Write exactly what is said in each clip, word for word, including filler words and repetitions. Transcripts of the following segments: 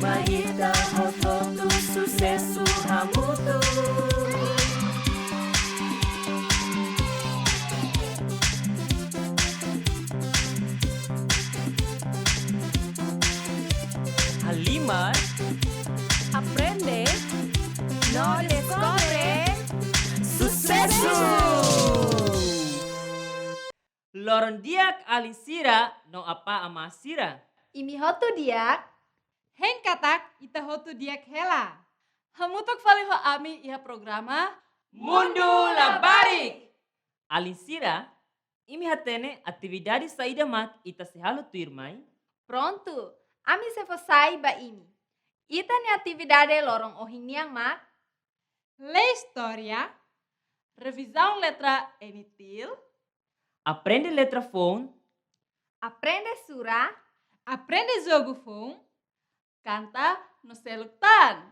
Mai ita hotu-hotu susesu hamutuk. Halimar, aprende no deskobre susesu. Loron di'ak alin sira no apá amá sira. Imi hotu di'ak? Hein katak ita hotu di'ak hela. Hamutuk fali ho ami iha programa Mundu Labarik. Alin sira, imi hatene atividade saida mak ita sei halo tuirmai? Prontu, ami sei fó sai ba imi. Ita-nia atividade loron ohin nian mak: lee istória, revizaun letra N-TEEL, aprende letra foun, aprende sura, aprende jogu foun, kanta no seluk tan.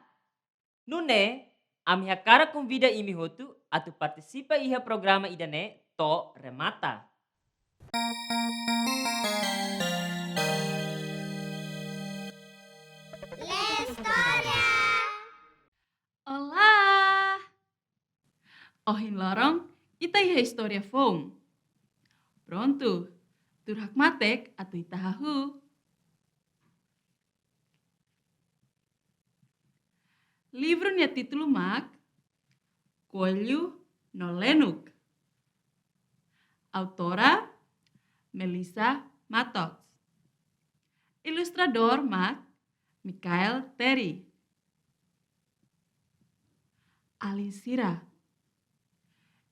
Nune'e, ami hakarak konvida imi hotu atu partisipa iha programa ida-ne'e to'o remata. Lee istória. Olá! Ohin loron, ita iha istória foun. Prontu, tuur hakmatek atu ita hahú. Livru nia títulu mak Koellu no Lenuk. Autora Melissa Mattox. Ilustradór mak Michael Terry. Alin sira,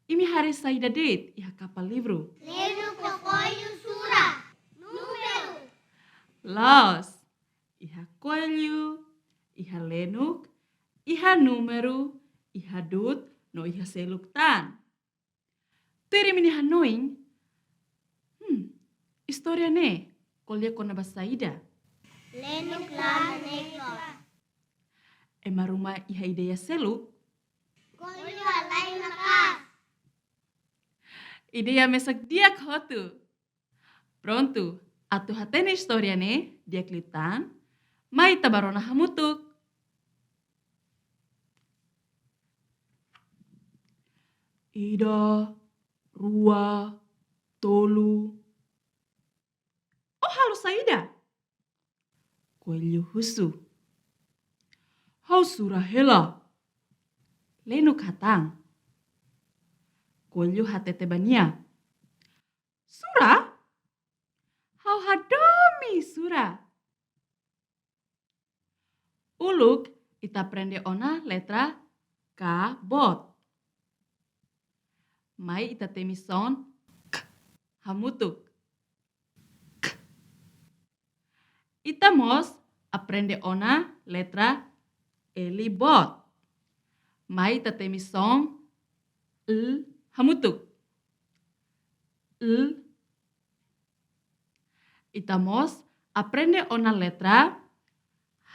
imi haree saida de'it iha kapa livru? Lenuk ho koellu sura. Númeru. Loos. Iha koellu, iha lenuk, iha númeru, iha du'ut, no iha seluk tan. Tuir imi-nia hanoin, hmm, istória ne'e ko'alia kona-ba saida? Lenuk la hanesan. Ema ruma iha ideia seluk? Koellu halai maka'as. Ideia mesak di'ak hotu. Prontu, atu hatene istória ne'e di'ak liután, mai ita bá rona hamutuk. Ida, rua, tolu. Ó halo saida? Koellu husu. Ha'u sura hela. Lenuk hatán. Koellu hatete ba nia. Sura? Ha'u hadomi sura. Uluk ita aprende ona letra K boot. Mai ita temi son K hamutuk. K. Ita mós aprende ona letra L boot. Mai ita temi son L hamutuk. L. Ita mós aprende ona letra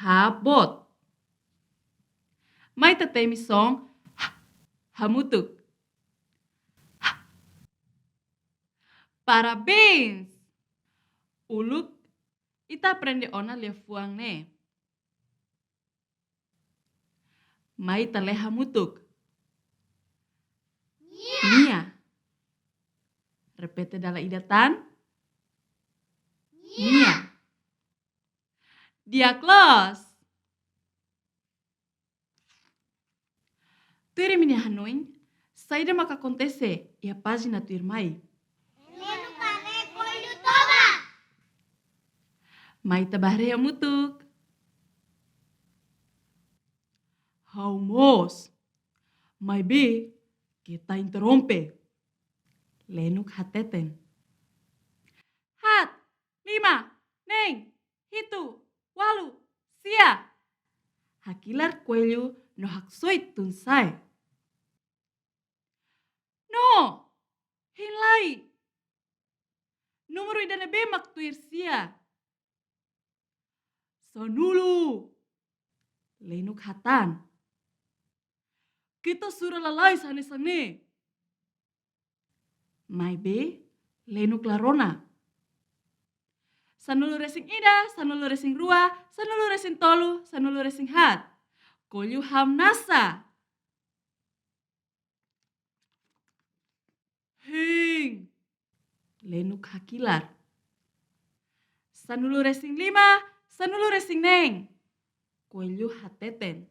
H boot. Mai ita temi son H hamutuk. H. Parabéns! Uluk ita aprende ona liafuan ne'e. Mai ita lee hamutuk. Nia. Nia. Repete dala ida tan. Nia. Nia. Di'ak loos. Tuir imi-nia hanoin, saida maka akontese iha pájina tuirmai? Lenuk haree koellu toba. Mai ita bá haree hamutuk. Ha'u mós. Maibé, keta interrompe. Lenuk hateten. Haat, lima, neen, hitu, ualu, sia. Hakilar koellu no haksoit tun-sa'e. No, hein lai. Númeru ida ne'ebé mak tuir sia? Sanulu. Lenuk hatán. Keta sura lalais hanesan ne'e. Maibé, Lenuk la rona. Sanulu-resin-ida, sanulu-resin-rua, sanulu-resin-tolu, sanulu-resin-haat. Ko'alia hamnasa. Hein. Lenuk hakilar. Sanulu-resin-lima, sanulu-resin-neen. Ko'alia hateten.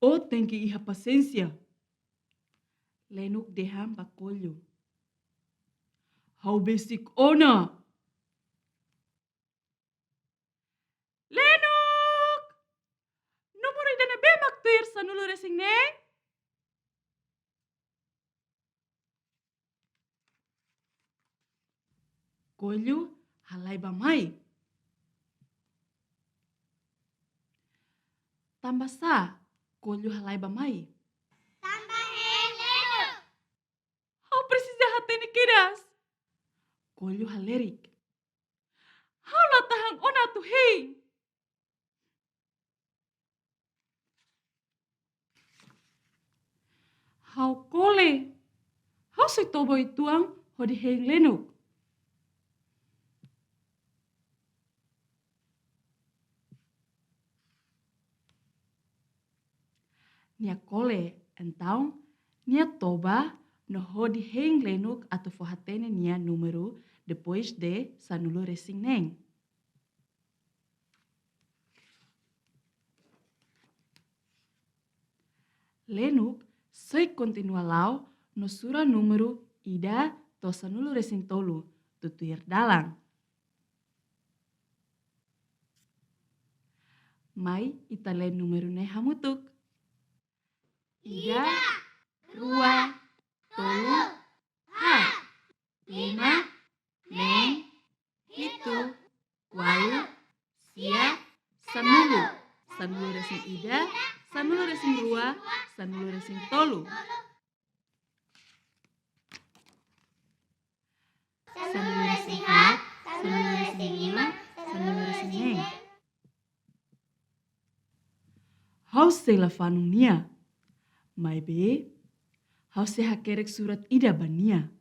Ó tenke iha pasiénsia. Lenuk dehan ba ko'alia. Ha'u besik ona. Lenuk! Númeru ida ne'ebé mak tuir sanulu-resin-neen? Ko'alia halai ba mai. Tanba sá ko'alia halai ba mai? Tanba hein Lenuk. Ha'u presiza hatene kedas. Ko'alia halerik. Ha'u la tahan ona atu hein. Ha'u kole. Ha'u sei toba uitoan hodi hein Lenuk. Nia kole, entaun nia toba no hodi hein Lenuk atu fó hatene nia númeru depois de sanulu-resin-neen. Lenuk sei kontinua la'o no sura númeru ida to'o sanulu-resin-tolu tutuir dalan. Mai ita lee númeru ne'e hamutuk. Ida, rua, tolu, haat, lima, neen, hitu, ualu, sia, sanulu, sanulu-resin-ida, sanulu-resin-rua, sanulu-resin-tolu. Sanulu-resin-haat, sanulu-resin-lima, sanulu-resin-neen. Ha'u sei la fanun nia. Maibé, ha'u sei hakerek surat ida ba nia.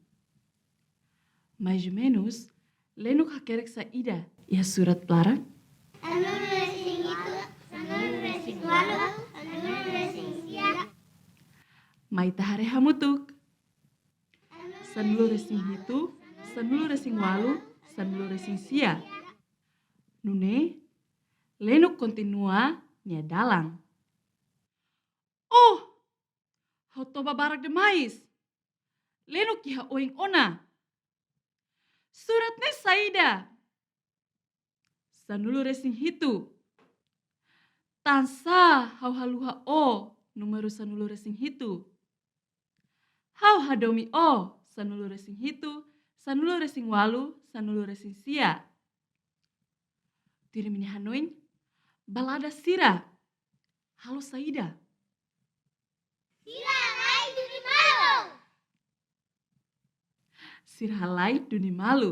Mais ou menus, Lenuk hakerek saida iha surat laran? Sanulu-resin-hitu, sanulu-resin-ualu, sanulu-resin-sia. Mai ita haree hamutuk. Sanulu-resin-hitu, sanulu-resin-ualu, sanulu-resin-sia. Nune'e, Lenuk kontinua nia dalan. Oh, ha'u toba barak demais. Lenuk iha oin ona. Surat ne'e saida? Sanulu-resin-hitu. Tansá ha'u haluha ó númeru sanulu-resin-hitu? Ha'u hadomi ó sanulu-resin-hitu, sanulu-resin-ualu, sanulu-resin-sia. Tuirmai nia hanoin, balada sira halo saida? Sira halai duni malu. Sira halai duni malu.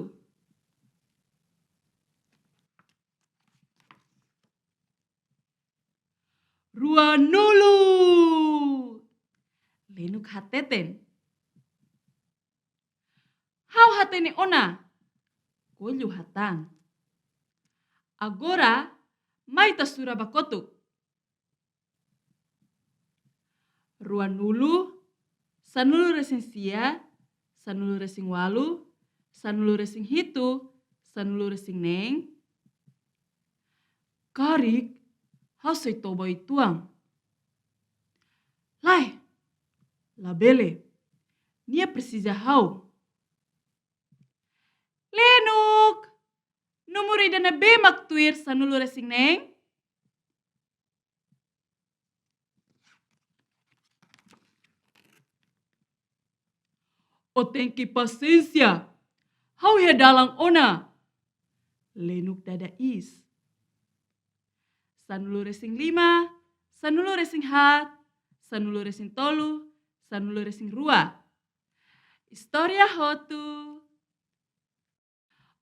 Ruanulu. Lenuk hateten. Ha'u hatene ona. Ko'alia hatán. Agora, mai ita sura ba kotuk. Ruanulu, sanulu-resin-sia, sanulu-resin-ualu, sanulu-resin-hitu, sanulu-resin-neen. Karik, ha'u sei toba uitoan. Lae, labele. Nia presiza ha'u. Lenuk, númeru ida ne'ebé mak tuir sanulu-resin-neen? Ó tenke pasiénsia. Ha'u iha dalan ona. Lenuk dada iis. Sanulu-resin-lima, sanulu-resin-haat, sanulu-resin-tolu, sanulu-resin-rua. Istória hotu.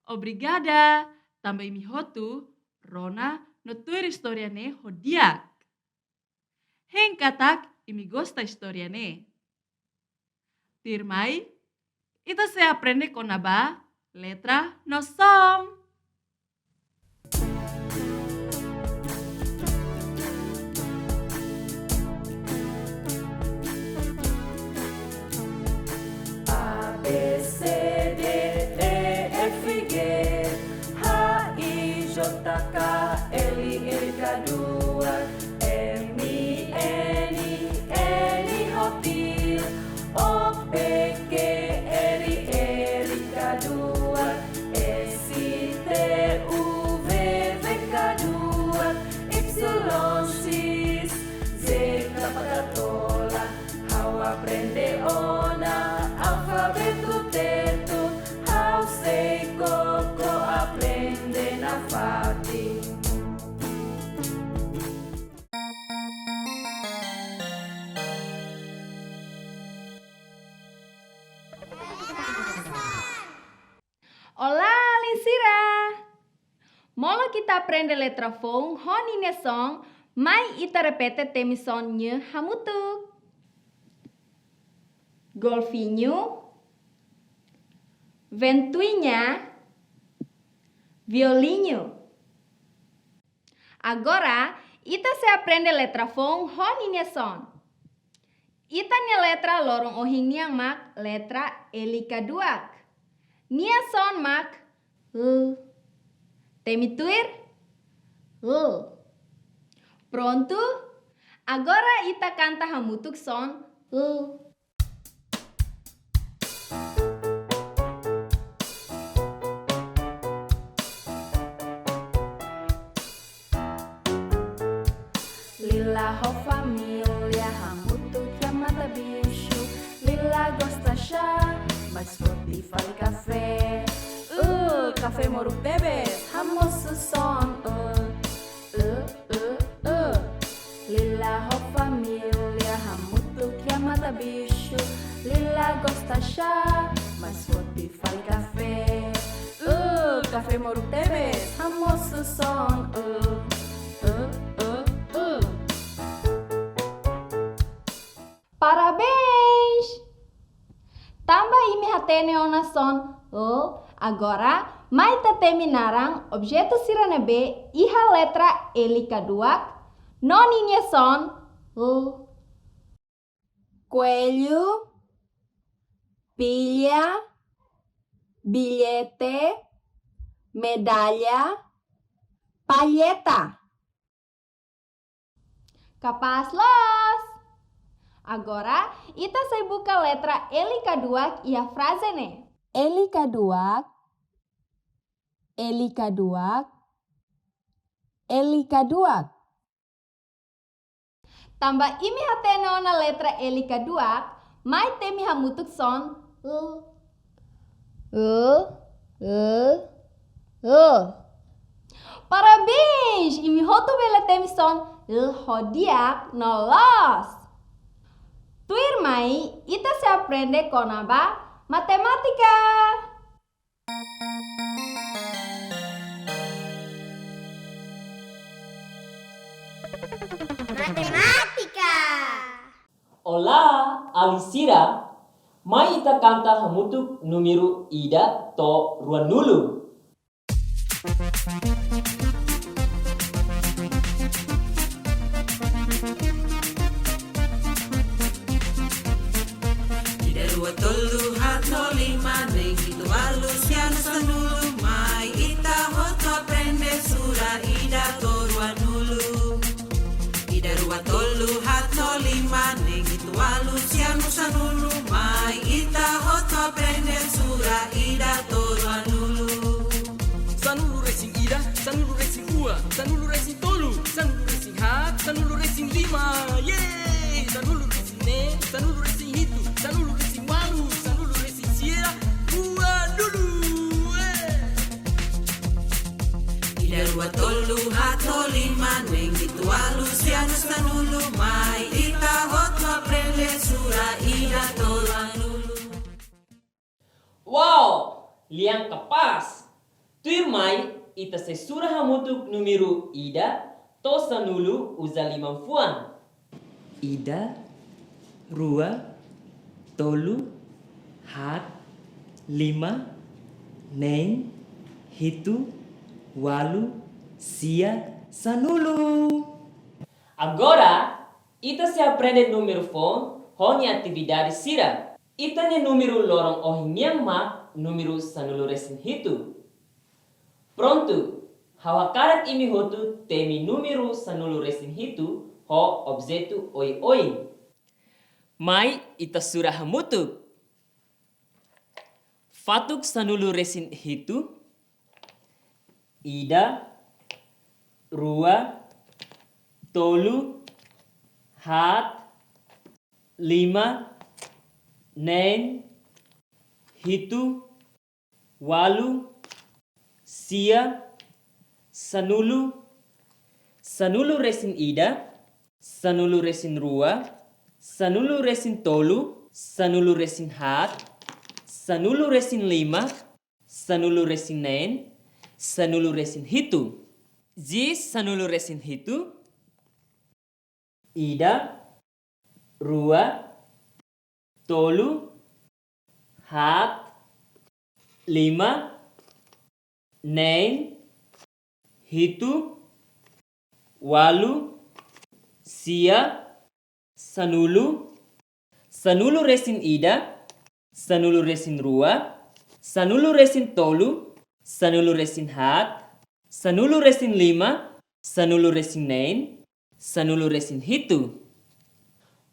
Obrigada, tanba imi hotu rona no tuir istória ne'e ho di'ak. Hein katak imi gosta istória ne'e. Tuirmai, ita sei aprende kona-ba Letra no son. A, B, C, D, E, F, G, H, I, J, K, L, L, K duak, M, N, N, H, til, O, P, Q, R, R, K duak, S, T, U, V, V, K duak, Y, X, Z, K, K tola. Ha'u aprende ona alfabetu Tetun, ha'u sei koko aprende nafatin. Olá, alin sira! Molok ita aprende letra foun ho ninia son, mai ita repete temi son ne'e hamutuk. Golfinho, ventoinha, violino. Agora, ita sei aprende letra foun ho ninia son. Ita-nia letra loron ohin nian mak letra L K duak. Nia son mak L. Temi tuir? L. Prontu? Agora ita kanta hamutuk son L. Lila ho família hamutuk iha matabixu. Lila gosta xá, mas foti fali kafé. Uh, kafé moruk tebes, hamosu son uh. Uh, uh, uh. Lila ho família hamutuk iha matabixu. Lila gosta xá, mas foti fali kafé. Uh, kafé moruk tebes, hamosu son uh. Uh, uh, uh. Parabéns! Tanba imi hatene ona son L, agora mai ita temi naran objetu sira ne'ebé iha letra L K duak no ninia son L. Coelho, pilha, bilhete, medalha, palheta. Kapás loos! Agora, ita sei buka letra L K duak iha fraze ne'e. L K duak, L K duak, L K duak. Tanba imi hatene ona letra L K duak, mai temi hamutuk son L. L, L, L. Parabéns! Imi hotu bele temi son L ho di'ak no loos. Tuirmai, ita sei aprende kona-ba matemátika. Matemátika. Olá, alin sira. Mai ita kanta hamutuk númeru ida to'o ruanulu. Ida, rua, tolu, haat, lima, neen, hitu, ualu, sia, sanulu, mai ita hotu aprende sura ida to'o ruanulu. Ida, rua, tolu, haat, lima, neen, hitu, ualu, sia, sanulu, mai ita hotu aprende sura ida to'o ruanulu. Sanulu-resin-ida, sanulu-resin-rua, sanulu-resin-tolu, sanulu-resin-haat, sanulu-resin-lima. Yeay! Sanulu-resin-neen, sanulu-resin-hitu, sanulu-resin-ualu, sanulu-resin-sia, ruanulu. Eh! Ida, rua, tolu, haat, lima, neen, hitu, ualu, sia, sanulu, mai ita hotu aprende sura ida to'o ruanulu. Wow! Lian kapás! Tuirmai, ita sei sura hamutuk númeru ida to'o sanulu uza liman-fuan. Ida, rua, tolu, haat, lima, neen, hitu, ualu, sia, sanulu. Agora, ita sei aprende númeru foun ho nia atividade sira. Ita-nia númeru loron ohin nian mak númeru sanulu-resin-hitu. Prontu, ha'u hakarak imi hotu temi númeru sanulu-resin-hitu ho objetu oioin. Mai ita sura hamutuk. Fatuk sanulu-resin-hitu, ida, rua, tolu, haat, lima, neen, hitu, ualu, sia, sanulu, sanulu-resin-ida, sanulu-resin-rua, sanulu-resin-tolu, sanulu-resin-haat, sanulu-resin-lima, sanulu-resin-neen, sanulu-resin-hitu. Jis sanulu-resin-hitu, ida, rua, tolu, haat, lima, neen, hitu, ualu, sia, sanulu, sanulu-resin-ida, sanulu-resin-rua, sanulu-resin-tolu, sanulu-resin-haat, sanulu-resin-lima, sanulu-resin-neen, sanulu-resin-hitu.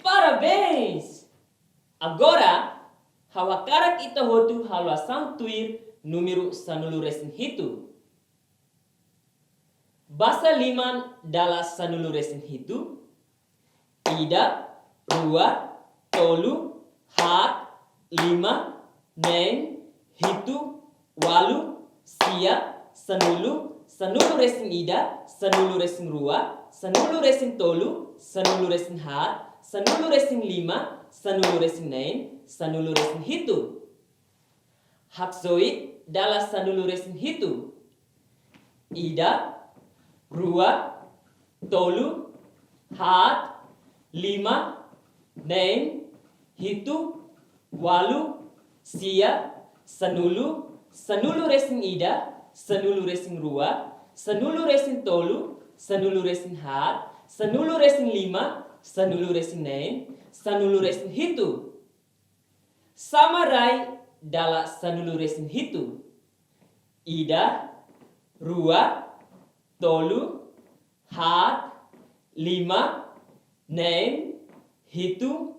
Parabéns! Agora, ha'u hakarak ita hotu halo asaun tuir númeru sanulu-resin-hitu. Basa liman dala sanulu-resin-hitu, ida, rua, tolu, haat, lima, neen, hitu, ualu, sia, sanulu, sanulu-resin-ida, sanulu-resin-rua, sanulu-resin-tolu, sanulu-resin-haat, sanulu-resin-lima, sanulu-resin-neen, sanulu-resin-hitu. Haksoit dala sanulu-resin-hitu, ida, rua, tolu, haat, lima, neen, hitu, ualu, sia, sanulu, sanulu-resin-ida, sanulu-resin-rua, sanulu-resin-tolu, sanulu-resin-haat, sanulu-resin-lima, sanulu-resin-neen, sanulu-resin-hitu. Sama rai dala sanulu-resin-hitu, ida, rua, tolu, haat, lima, neen, hitu,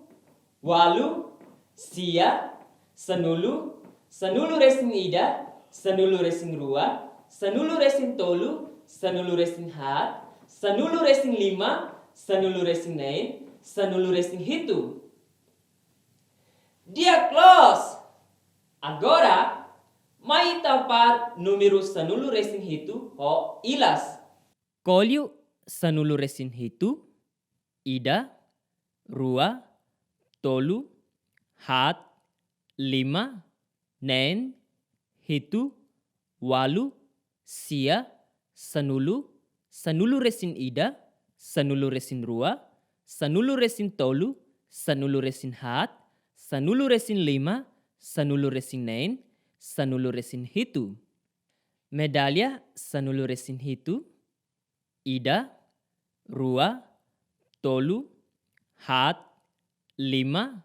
ualu, sia, sanulu, sanulu-resin-ida, sanulu-resin-rua, sanulu-resin-tolu, sanulu-resin-haat, sanulu-resin-lima, sanulu-resin-neen, sanulu-resin-hitu. Di'ak loos! Agora, mai ita hapar númeru sanulu-resin-hitu ho ilas. Ko'alia sanulu-resin-hitu, ida, rua, tolu, haat, lima, neen, hitu, ualu, sia, sanulu, sanulu-resin-ida, sanulu-resin-rua, sanulu-resin-tolu, sanulu-resin-haat, sanulu-resin-lima, sanulu-resin-neen, sanulu-resin-hitu. Medalla sanulu-resin-hitu, ida, rua, tolu, haat, lima,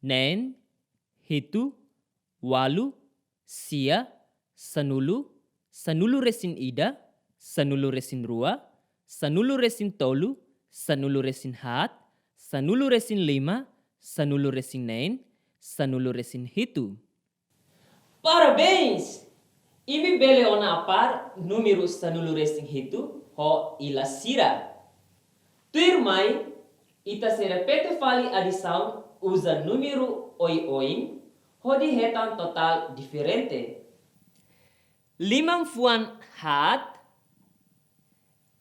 neen, hitu, ualu, sia, sanulu, sanulu-resin-ida, sanulu-resin-rua, sanulu-resin-tolu, sanulu-resin-haat, sanulu-resin-lima, sanulu-resin-neen, sanulu-resin-hitu. Parabéns! Imi bele ona hapar númeru sanulu-resin-hitu ho ilas sira. Tuirmai, ita sei repete fali adisaun uza númeru oioin, hodi hetan totál diferente. Liman-fuan haat,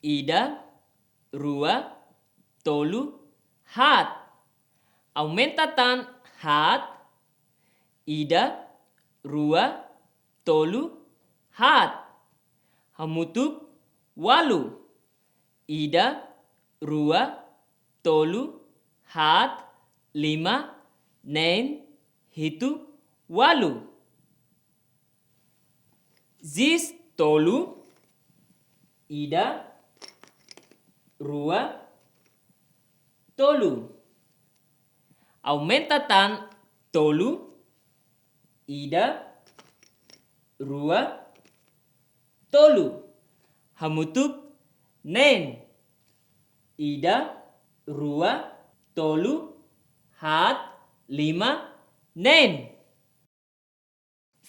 ida, rua, tolu, haat. Aumenta tan haat, ida, rua, tolu, haat. Hamutuk ualu, ida, rua, tolu, haat, lima, neen, hitu, ualu. Zis tolu, ida, rua, tolu. Aumenta tan tolu, ida, rua, tolu. Hamutuk neen, ida, rua, tolu, haat, lima, neen.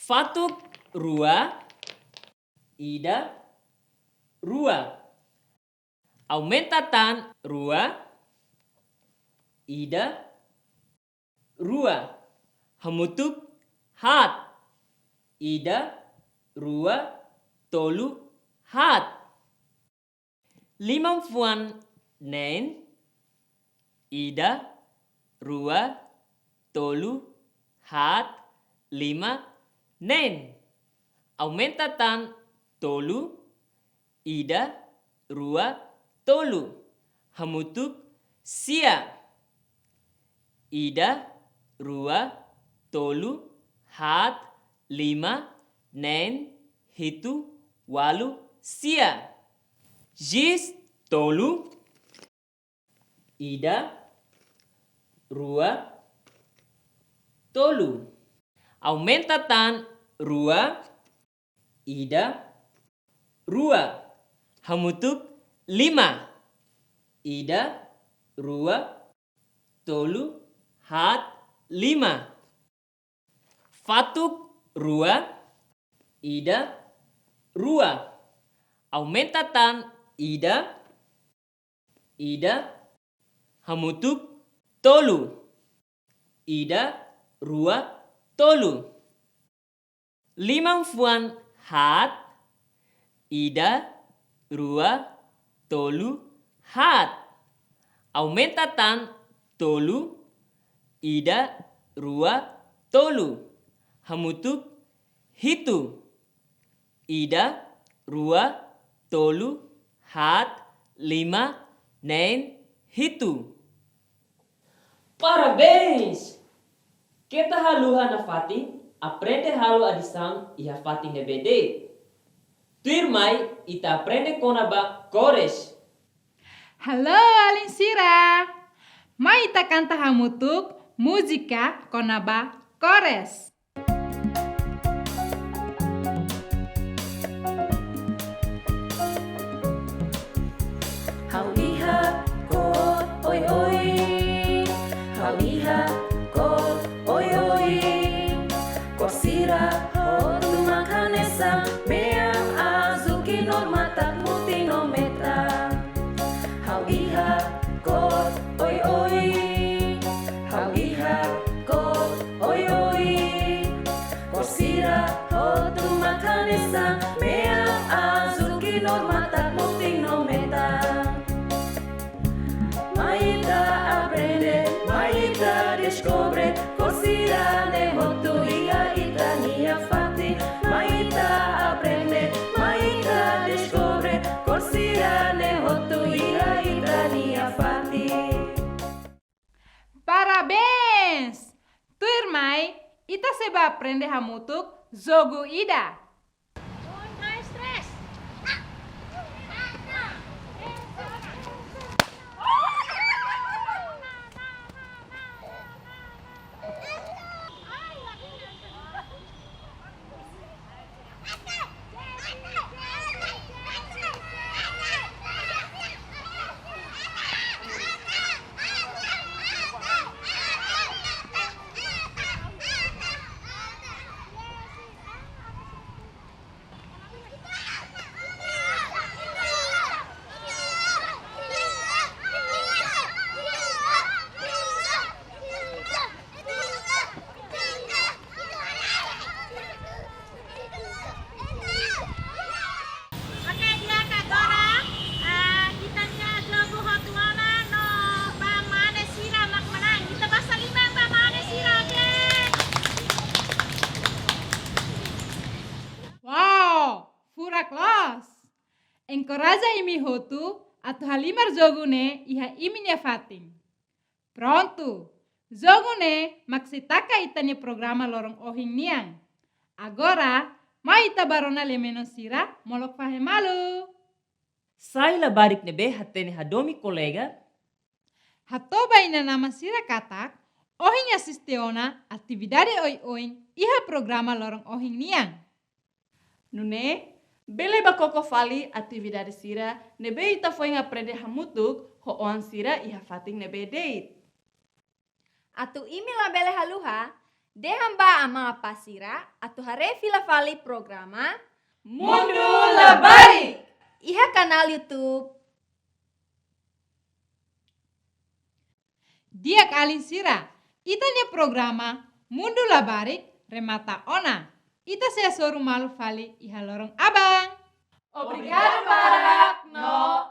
Fatuk rua, ida, rua. Aumenta tan rua, ida, rua. Hamutuk haat, ida, rua, tolu, haat. Limanfuan neen, ida, rua, tolu, haat, lima, neen. Aumenta tan tolu, ida, rua, tolu. Hamutuk sia. Ida, rua, tolu, haat, lima, neen, hitu, ualu, sia. Zis tolu, ida, rua, tolu. Aumenta tan rua, ida, rua. Hamutuk lima. Ida, rua, tolu, haat, lima. Fatuk rua, ida, rua. Aumenta tan ida, ida, hamutuk tolu. Ida, rua, tolu. Limanfuan haat, ida, rua, tolu, haat. Aumenta tan tolu, ida, rua, tolu. Hamutuk hitu. Ida, rua, tolu, haat, lima, neen, hitu. Parabéns! Keta haluha nafatin aprende halo adisaun iha fatin ne'ebé de'it. Tuirmai ita aprende kona-ba kores. Halo, alin sira! Mai ita kanta hamutuk múzika kona-ba kores. Ha'u iha kór oioin, ha'u iha kór oioin. Kór sira hotu mak hanesan, mean, azúl, knor, matak, mutin no metan. Ha'u iha kór oioin, ha'u iha kór oioin. Kór sira hotu mak hanesan, mean, azúl, knor, matak, mutin no metan. Mai ita aprende, mai ita deskobre, kór sira-ne'e hotu iha ita-nia fatin. Mai ita aprende, mai ita deskobre, kór sira-ne'e hotu iha ita-nia fatin. Parabéns! Tuirmai, ita sei bá aprende hamutuk jogu ida. Oke, di'ak, agora, ah, ita-nia jogu hotu ona no ba mane sira mak manán. Ita basa liman ba mane sira, oke? Wow, furak loos! Enkoraja imi hotu atu halimar jogu ne'e iha imi-nia fatin. Prontu, jogu ne'e mak sei taka ita-nia programa loron ohin nian. Agora, Mai ita ba rona lia-menon sira, molok fahe malu. Sai labarik ne'ebé hatene hadomi kolega. Hato'o ba inan-aman sira katak, ohin asiste ona atividade oioin iha programa loron ohin nian. Nune'e, bele bá koko fali atividade sira ne'ebé ita foin aprende hamutuk ho oan sira iha fatin ne'ebé de'it. Atu imi labele haluha, dehan ba amá apá sira atu haree fila fali programa Mundu Labarik iha kanál YouTube. Di'ak alin sira, ita-nia programa Mundu Labarik remata ona. Ita sei hasoru malu fali iha loron aban. Obrigadu barak no